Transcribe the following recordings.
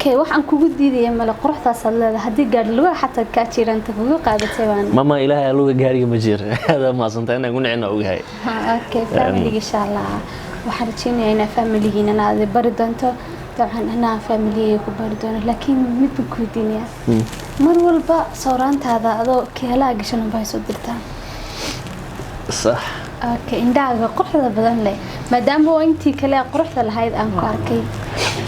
Okay, waxaan kugu diidaya male, quruxdaasaad leedahay. Haddii gaadhi lugaha xataa kaa jiranta kugu qaadatay baan. Mama, ilaahay aluga gaariga ma jiro. Aada mahadsantay inaan ku nicina ogahay. Okay, familiga insha Allah waxaan rajeynayaa inaa familigiina aad bari doonto. Dabcan anaa familigayga ku bari doono, laakiin mid baan ku weydiinayaa: mar walba sawraantaada adoo keelaha gashan unbaa soo dirtaa. Sax. Okay, indhahaaga quruxda badan leh, maadaama oo intii kale quruxda lahayd aan ku arkay,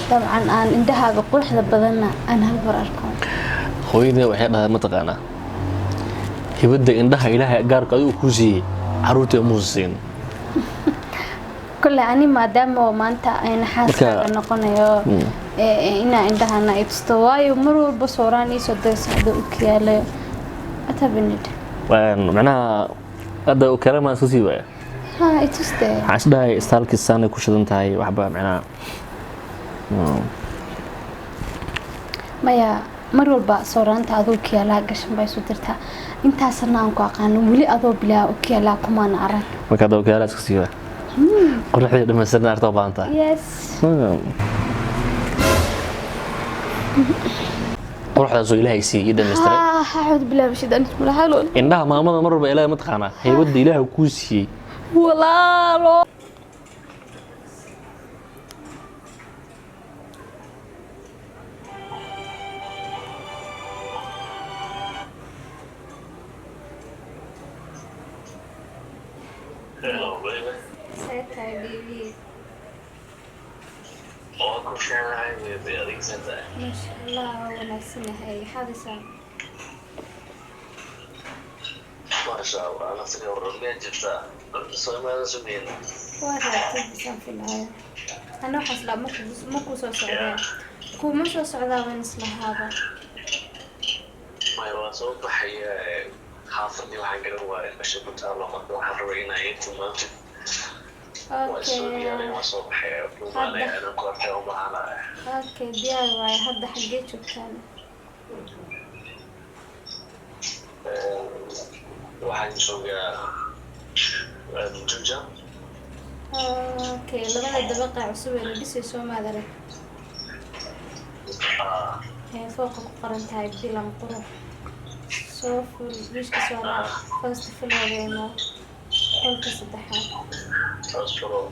dabcan aan indhahaaga quruxda badanna aan hal mar arko. Hooyadee waxay dhahday, mataqaanaa, hibadda indhaha Ilaahay gaarka adigu kuu siiyey, caruurtii umuusa siin. Kole ani maadaama oo maanta ayna xaaskaaga noqonayo, inaa indhahana ay tusto, waayo mar walba sawraan iisoo diraysa adoo ukiyaalayo. What happened? Macnaha hadda kale maan isku sii waaya. Ha ituste. Waxaan is dhahay istaalkii saanay ku shidan tahay waxba macnaha. Maya, mar walba sawraanta adoo ukiyaalaha gashan baa isu dirtaa. Intaasna aan ku aqaano, weli adoo bilaa ukiyaalaha kumaana arag. Marka hadda okiyaalaha iska sii waaya, quruxdii dhamaystiran arta u baahan tahay. Yes. Quruxdaasoo Ilaahay siiyey ii dhamaystiray. Ha, acuudu billahi min shaytaani rajiim. Indhaha maamada mar walba Ilaahay, mataqaanaa, haybadda Ilaahay kuu siiyey. Walaalo. Hello, baby. Tahay, baby? Waa ku fiicanahay, baby. Adiga see tahay? Maasha Allah, waa wanaagsanahay. Xaadisa. Maasha Allah, naftiga waran miyaa jirtaa? Soomaalida sugayna. Waa raagtay bisaan filaayo. Ana waxaas laa ma kuu soo socdaa, kuma soo socdaa waan islahaaba. Maya, waan soo baxay xaafadii, waxaan garan waayay meesha ku taalo. Marka waxaan rabay inaa ii tilmaantid. Waa soo diyaaray, waan soo baxay, kumaanaya inaan ku arkay u baahanahay. Okay, diyaar waaye. Hadda xaggee joogtaan? Waxaan joogaa Juja. Okay, labada dabaqa cusub ee la dhisay soo maad arag? Ee fooqa ku qoran tahay Bilan Qurux. Soo ful wiishka, soo raac, first floor imo, qolka saddexaad. First floor?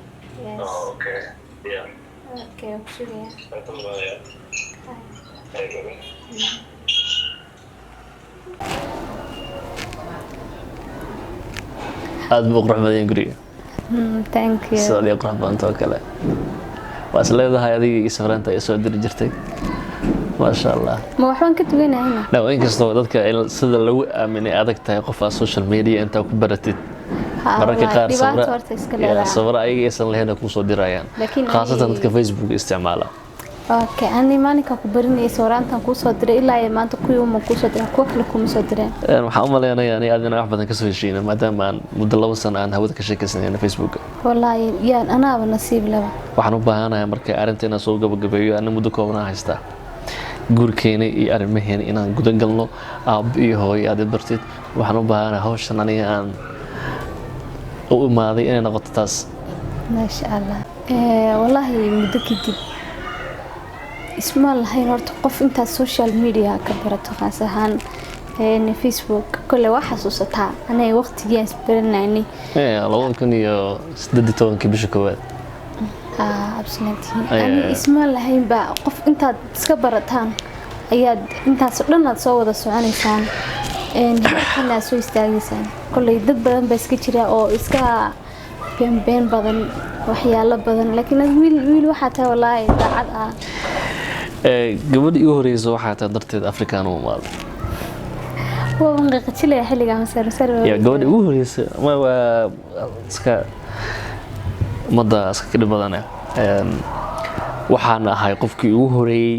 Yes. Oh, okay, yeah. Okay, waan ku sugayaa. Waan ku imaanaya. Hi. Hey, baby. Aad buu qurux badan yahay guriga. Thank you. Sida adiga qurux badanta oo kale. Waa is leedahay adiga iyo safraanta ay soo diri jirtay, maasha Allah. Ma waxbaan ka duwanahayna? No, inkastoo dadka sida lagu aaminay adag tahay qof aad social media intaa ku baratid, mararka qaar dhibaato horta iska leedahay. Sawiro ayaga aysan lahayn ay kusoo dirayaan, Laakiin khaasatan dadka Facebook isticmaala. Okay, ani maalinkaa ku barinayay sawiraantan kuusoo diray, ilaa iyo maanta kuwii uma kuusoo diray, kuwa kale kuma soo direen. Waxaan u maleynayaa ani aad inaan wax badan kasoo heshiina, maadaama aan muddo 2 sano aan hawada ka sheekaysanayna Facebooka. Wallaahi yaan anaaba nasiib laba. Waxaan u baahanahay marka arrinta inaan soo gabagabeeyo. Ana muddo koobanaa haystaa guurkeena iyo arrimaheena inaan guda galno, aabbo iyo hooyo aad i bartid. Waxaan u baahanahay hawshan aniga aan u imaaday inay noqoto taas. Maasha Allah. Wallaahi muddo kadib isma lahayn horta qof intaad social media ka barato, khaas ahaan Facebook. Kole waa xasuusataa anaga waqtigii aan isbaranaynay. 2018-kii bisha koowaad. Absolutely. Ani isma lahayn ba qof intaad iska barataan ayaad intaas oo dhan aad soo wada soconaysaan, heerkana aad soo istaagaysaan. Kolley dad badan baa iska jira oo iska beenbeen badan, waxyaalo badan, laakiin ad wiil wiil waxaa tahay wallaahi daacad ah. Gabadha igu horeysa waxaa tahay darteed Afrikaan u imaaday. Waa qaqajilaya xilligaa masar masar. Ya, gabadha igu horeysa ma waa iska ummadda iska ka dhib badane. Waxaan ahay qofkii ugu horeeyey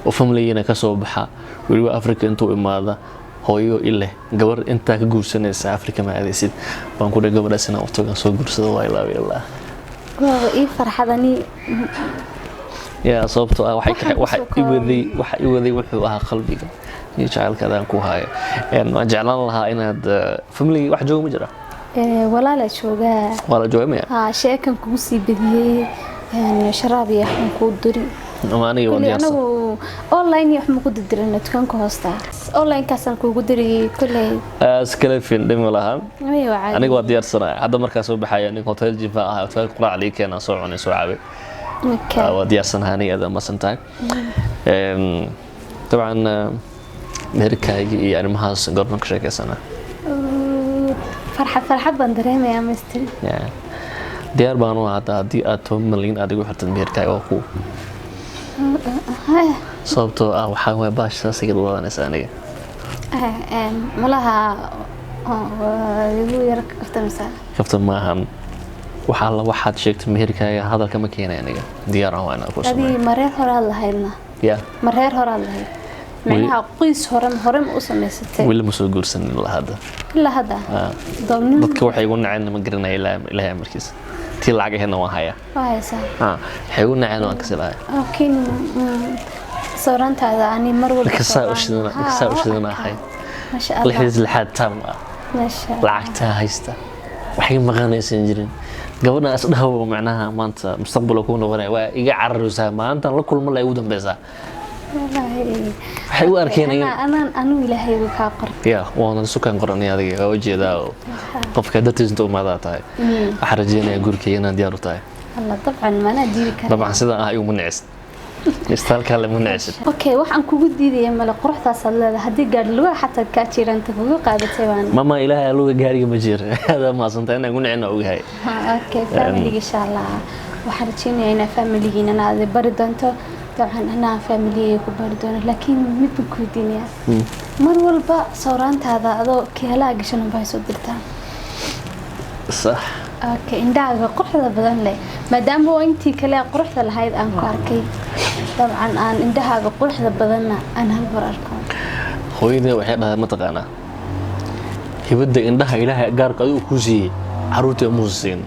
oo familigiina ka soo baxa, weliba Africa intuu imaada, hooyo ileh gabar intaa ka guursanaysa Africa ma aadaysid baan ku dhahay. Gabadhaas inaan waqtigan soo guursado waa ilaa ilaa. Waaba ii farxadani. Ya, sababtoo ah waxay Waxaan waxa kusoo i waday, waxa i waday wuxuu ahaa qalbiga iyo jacaylka adaan ku hayo. Waan jeclaan lahaa inaad family wax jooga ma jira? Walaala joogaa. Waa la jooga maya? Haa, sheekan kugu sii badiyey, sharaab iyo waxaan kuu diri. Ama aniga waan Kulli diyaarsan. Anagu online iyo wax ma ku dirdirana, dukaanka hoosta online-kaasaan kuugu diriyay kulley. Iskalefin dhimi lahaan. Way waa caadi. Aniga waa diyaarsanaya hadda markaa soo baxaya, nin hotel jifa ah, hotel quraac lii keenaa, soo cunay, soo cabay. Waa diyaarsanahay aniga, aad amasan tahay. Dabcan meherkaaga iyo arrimahaas goormaan ka sheekaysanaa? Farxad farxad baan dareemayaa, mister. Yeah. Diyaar baan u hadda haddii aad 10 malyan aad igu xirtid meherkaaga waa ku, sababtoo ah waxaa waay baash saas iga wadanaysa aniga. Malaha waa igu yar kaftamaysaa. Kaftan maahan, waxaa la waxaad sheegtay meherkaaga hadalka ma keenay, aniga diyaar aan waa inaan ku sameeyo. Adii mareer horaad lahaydna? Ya. Mareer horaad lahayd, micnaha qoys hore hore ma u samaysatay? Weli ma soo guursanin ilaa hadda. Ilaa hadda? Ah. Doobnimo. Dadka waxay igu naceen ma garanaya, ilaahay ilaahay amarkiisa tii lacag ahaydna waan hayaa. Waa haysaa. Ah, waxay igu naceen waan kasi lahay. Laakiin sawiraantaada ani mar walba Marka saa u sawiraan- shidana Haa, marka saa u waa shidana arkaa. ahayd. Masha Allah. Lixdiis lixaad taam ah. Masha Allah. Lacagtaa haysta waxay maqanaysan jirin gabadhan isdhahow, macnaha maanta mustaqbal kuu noqonaya waa iga cararaysaa, maalintan la kulma la igu dambeysaa. Wallaahi. Waxay u arkeen Anaan anigu ilaahay uu kaa qor. Ya, waana sukaan qoranay adiga, waa ujeedaa oo qofka dartiis inta umaadaa tahay. Waxaan rajeynayaa gurikeyga inaan diyaar u tahay. Allah, dabcan maanaa diidi karaa. Dabcan sidaan ah iguma nicisid, istaalkaa lama nicisid. Okay, waxaan kugu diidaya male, quruxdaasaad leedahay, haddii gaadhi lugaha xataa kaa jiranta kugu qaadatay baan. Mama, ilaahay aluga gaariga ma jira, adaa mahadsantay inaan ku nicina ogahay. Okay, familiga insha Allah waxaan rajeynayaa inaa familigiinana aad bari doonto, dabcan anaa familigayga ku bari doono, laakiin mid baan ku weydiinayaa: mar walba sawraantaada adoo keelaha gashan unbaa soo dirtaa. Sax. Okay, indhahaaga quruxda badan leh, maadaama oo intii kale quruxda lahayd aan ku arkay, dabcan aan indhahaaga quruxda badanna aan hal mar arko. Hooyadee waxay dhahday, mataqaanaa, hibadda indhaha ilaahay gaarka adigu kuu siiyey caruurtii muusa siin.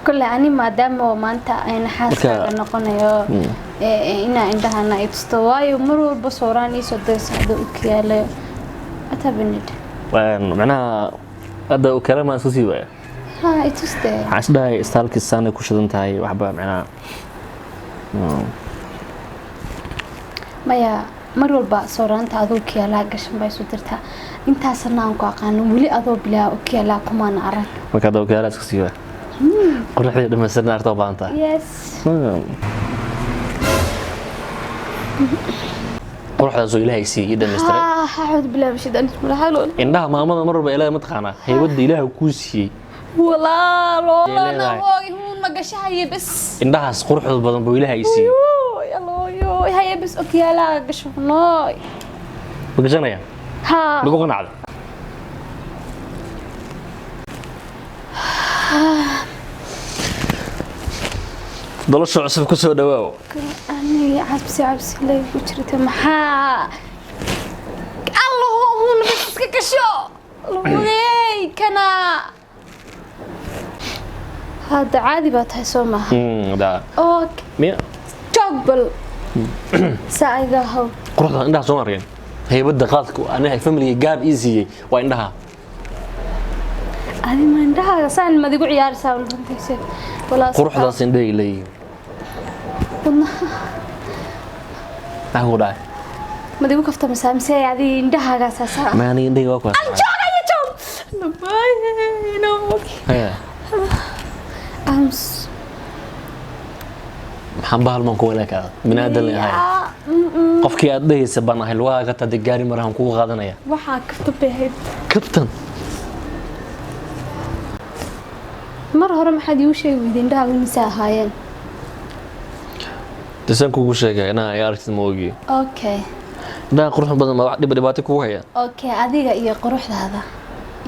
Kule ani maadaama oo maanta ayna xaaskaaga noqonayo, inaa indhahana ay tusto, waayo mar walba sawraan iisoo diraysa adoo u kiyaalayo. What happened? Macnaha hadda kale maan isku sii waaya. Ha i tuste. Waxaan isdhahay istaalkii saanay ku shidan tahay waxba macnaha. Maya, mar walba sawraanta adoo kiyaalaha gashan baa isu dirtaa, intaasna aan ku aqaano, weli adoo bilaa okiyaalaha kumaana arag. Marka hadda okiyaalaha iska sii waaya, quruxdii dhamaystiran arta u baahan tahay. Yes. Quruxdaasoo ilaahay siiyey ii dhamaystiray. Ha xaud bilaa bashid anismulaxalo. Indhaha maamada mar walba ilaahay mataqaanaa haybadda ilaahay kuu siiyey. Walaalo. Ay leedahay. Huuna gashahaye bes. Indhahaas quruxda badan buu ilaahay siiyey. Yalooyo haye bes, okiyaalaha gasho nooy. Ma gashanaya? Ha. Lagu qanacda. Nolosha cusub ku soo dhawaaw. Aniga cabsi cabsi lay ku jirta, maxaa allahu huuna bes iska gasho lugey kana hadda caadi baa tahay, soo maaha? Okay. Miya? Joog bal saa iga haw. Quruxda indhaha soo mareen, haybadda qaadka aniga familiga gaar ii siiyey waa indhaha. Adi ma indhahaaga saan madigu ciyaaraysaa runtiisa walaa? Quruxdaas indhahay leeyihiin. Wadnaha. Maxaa kugu dhacay? Madigu kaftamaysaa mise adi indhahaagaa saasaa? Ma aniga indhahayga waa kuwaas. Joog ayo joog. Haya. Ams. Maxaan bahalman ku walaakaada binaadan la ahay, qofkii aad dhehaysa baan ahay, lugaha ka tade gaari marahan kugu qaadanaya. Waxaa kafta bahayd. Kabtan. Mar hore maxaad iigu sheegi weyday indhahaagu mise ahaayeen? Desaan kugu sheegay inaa ay aragtid ma ogi. Okay. Indhaha quruxda badan ma wax dhib dhibaato kugu haya? Okay, adiga iyo quruxdaada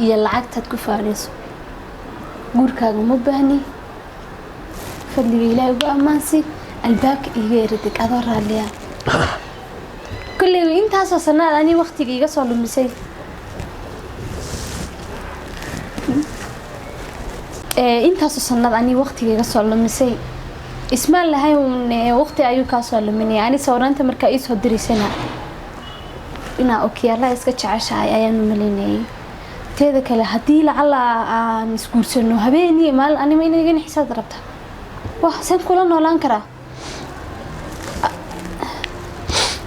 iyo lacagtaad ku faanayso guurkaaga ma baahni, fadliga ilaahay ugu ammaansi, albaabka iiga eradig adoo raalliya. Kulley intaasoo sanaad ani waqtiga iga soo lumisay. Intaasoo sanad ani waqtiga iga soo lumisay, ismaan lahayn uun, waqti ayuu kaa soo luminaya. Ani sawiraanta markaa iisoo diraysana inaa okiyaalaha iska jeceshahay ayaan u malaynayay. Teeda kale, haddii lacala aan isguursano, habeen iyo maalin anima inaga xisaad rabta, wah seen kula noolaan karaa?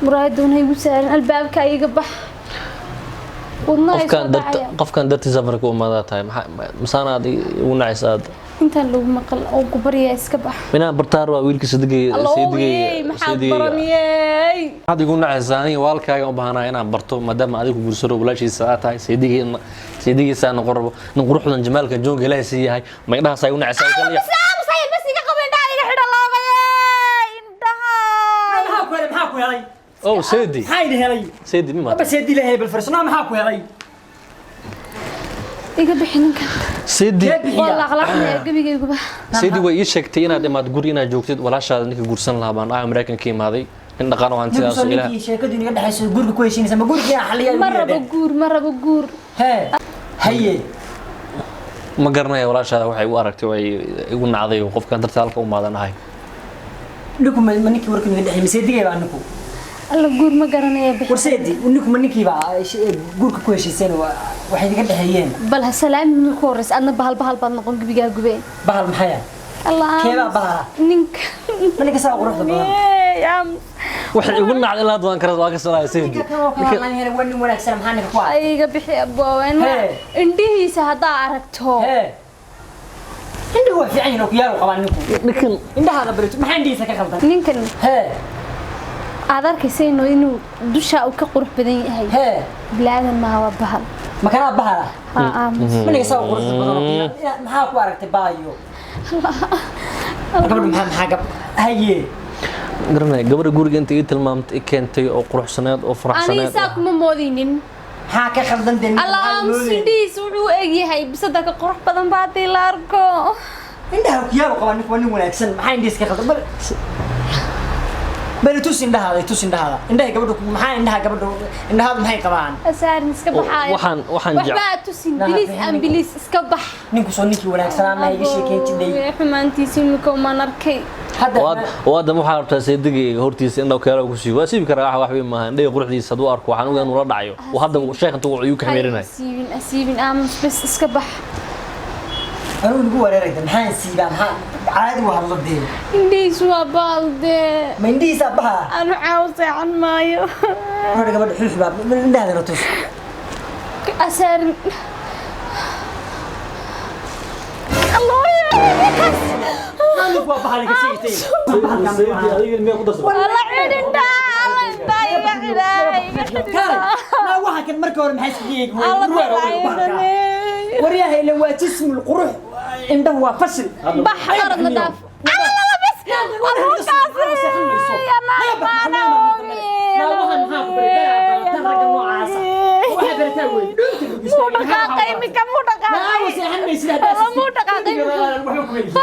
Muraayaduna ha igu saaran, albaabka iga bax. Wadnaha ay soo Qofkan darta dhacaya. Qofkan dartiisa safarka u imaadaa tahay, maxaa masaana aad igu nacaysa aad? Intaan lagu maqal oo ku baryaa, iska bax. Inaan bartaar waa wiilka sadigay. Allooyey, maxaad baraniyey? Maxaad igu nacaysaa? Aniga walaalkaaga u baahanaa inaan barto, maadaama adigu guursaro walaashiisa aad tahay, saydigii saydigiisa aan noqon rabo, nin quruxdan jamaalka joonka Ilaahay sii yahay, ma indhahaas ay u nacaysaa kaliya? Aamusay, bas iga qabo, indhaha iga xidha, loogayey indhaha. Maxaa ku helay? Maxaa ku helay? Oh, saydi. Maxaa idin helay? Saydi mi Aba maata? Seedi la helay, bal farsano maxaa ku helay? Iga bixi ninkan. Saydi. Kee Waa bixiya? laaqlaaqmaya gebigayguba. Saydi, way ii sheegtay inaad imaad guri, inaad joogtid. Walaashaada ninka guursan lahaa baan ahay, Maraykanka ka imaaday, nin dhaqan oo Ninku hantidaas soo Ilaah ninkii sheekadu inaga dhexayso guriga ku heshiinaysa, ma gurigii aan xaliyaa? Ma rabo guur, ma rabo guur. Hee, haye. Ma garanaya walaashaada waxay u aragtay oo ay igu nacday oo qofkan darta halka u maadan ahay. Ninku ma ninkii warku inaga dhexay maseedigay baa ninku? Alla, guur ma garanaya, bixi. War seedi, ninku ma ninkii baa guurka ku heshiiseen waxay inaga dhexeeyeen? Bal ha salaami marka horeysa, adna bahal bahal baad noqon, gebigaa gube. Bahal maxaya? Allah. Keebaa bahala? Ninka. Ma ninka saa quruxda badan? Yeey, aamus. Waxay igu nacday ilaa hadda waan kara, waan ka sanaya saydi. Ninka kan oo kale aan helay, waa nin wanaagsan, maxaa ninka ku ah? Iga bixi aboowen. Hee. Indhihiisa haddaa aragto. Hee, indhuhu waa fiican yihiin oo kuyaal u qabaa ninku. Ninkan. Indhahaada barito, maxaa indhihiisa ka khaldan? Ninkan Hee. aad arkaysa inuu dusha uu ka qurux badan yahay. Hee. Bilaadan maaha, waa bahal. Makanaa bahala? Ha, aamus. Ma ninka saa quruxda badan oo maxaa ku aragtay baayo gabadha? Maxaa gab haye? Garanaya gabadha guriga inta ii tilmaamtay, i keentay oo quruxsaneed oo Aniga faraxsaneed. saa kuma moodaynin. Maxaa ka khaldan dee ninka? Alla. Maxaa Aamus. moodayay? Indhihiisa wuxuu u egyahay bisada ka qurux badan baa haddii la arko. Indhaha kuyaal u qabaa ninku, waa nin wanaagsan, maxaa indhihiisa ka khaldan? Bal tus indhahaada, tus indhahaada, indhaha gabadha maxaa indhaha gabadha, indhahaada maxay qabaan? Asaarin, iska baxaayo. Waxaan Waxba ha tusin. Nah, Bilis bixin aan ninka. Bilis iska bax. Ninku soo ninkii wanaagsanaa ma iga sheekeyn jidhay? Aboowe, xumaantiisa imika umaan arkay. Hadda Waad waxaa rabtaa saydigayga hortiisa indhaw keela ku siiyo, waa siibi karaa, wax weyn maaha. Indhaha quruxdiisa hadduu arko, waxaan ogaa inuu la dhacayo oo hadda sheekh intuu igu kaxmeerinay. Asiibin, asiibin, aamus, bas iska bax. Anugu nagu wareerayda, maxaan siibaa? Maxaa caadi u hadla dee? Indhihiisu waa baaldee. Ma indhihiisaa baha? Anu caaw seexan maayo. Hore gabadha xuux baa indhahaadana tus. Asaarin. Allooya. Ninku waa bahal iga sheegtay. Alla, cidhinta, alla, intaa iga xidhaa, iga xidhinta. Naa, waxa kan marka hore maxay iskaga eegi? Alla, balaayadaney. Waryaha ilan waa jismul qurux, indhahu waa fashil. Bax, orodna dhaaf. Alla, bas. Muu dhaqaaqay iminka, muu dhaqaaqay. Alla, muu dhaqaaqay iminka.